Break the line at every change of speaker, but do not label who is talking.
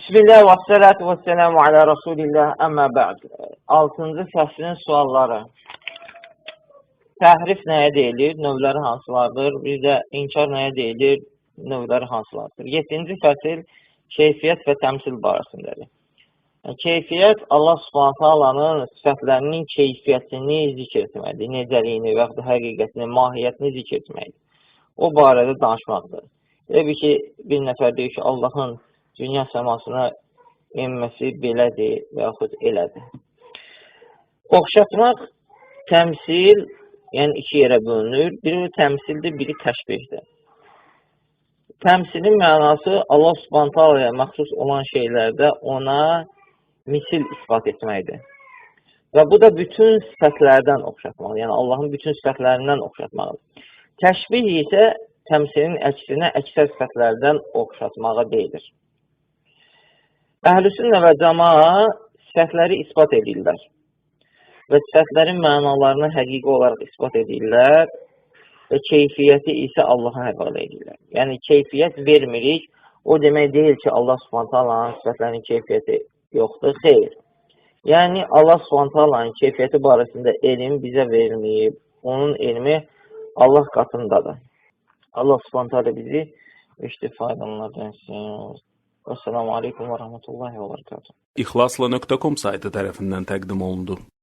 Bismillah və salatu və selamu alə Rasulillah, əmmə bə'd. 6-cı fəslin sualları. Təhrif nəyə deyilir? Növləri hansılardır? Bir də inkar nəyə deyilir? Növləri hansılardır? 7-ci fəsil keyfiyyət və təmsil barəsindədir. Yəni, keyfiyyət Allah Subhanahu taalanın sifətlərinin keyfiyyətini zikr etməkdir, necəliyini və yaxud da həqiqətini, mahiyyətini zikr etməkdir. O barədə danışmaqdır. Elə bir ki, bir nəfər deyir ki, Allahın dünya səmasına enməsi belədir və yaxud elədir. Oxşatmaq, təmsil, yəni iki yerə bölünür. Biri təmsildir, biri təşbihdir. Təmsilin mənası Allah Subhanahu taalaya məxsus olan şeylərdə ona misil isbat etməkdir. Və bu da bütün sifətlərdən oxşatmaq, yəni Allahın bütün sifətlərindən oxşatmaqdır. Təşbih isə təmsilin əksinə əksər sifətlərdən oxşatmağa deyilir. Əhl-i sünnə və cəmaa sifətləri isbat edirlər və sifətlərin mənalarını həqiqi olaraq isbat edirlər və keyfiyyəti isə Allaha həvalə edirlər. Yəni keyfiyyət vermirik. O demək deyil ki, Allah Subhanahu taalanın sifətlərinin keyfiyyəti yoxdur. Xeyr. Yəni Allah Subhanahu taalanın keyfiyyəti barəsində elm bizə verilməyib. Onun elmi Allah qatındadır. Allah Subhanahu taala bizi işte faydalanlardan etsin. Vəssalamu aleykum və rəhmətullahi və bərəkatuhu.
İhlasla.com saytı tərəfindən təqdim olundu.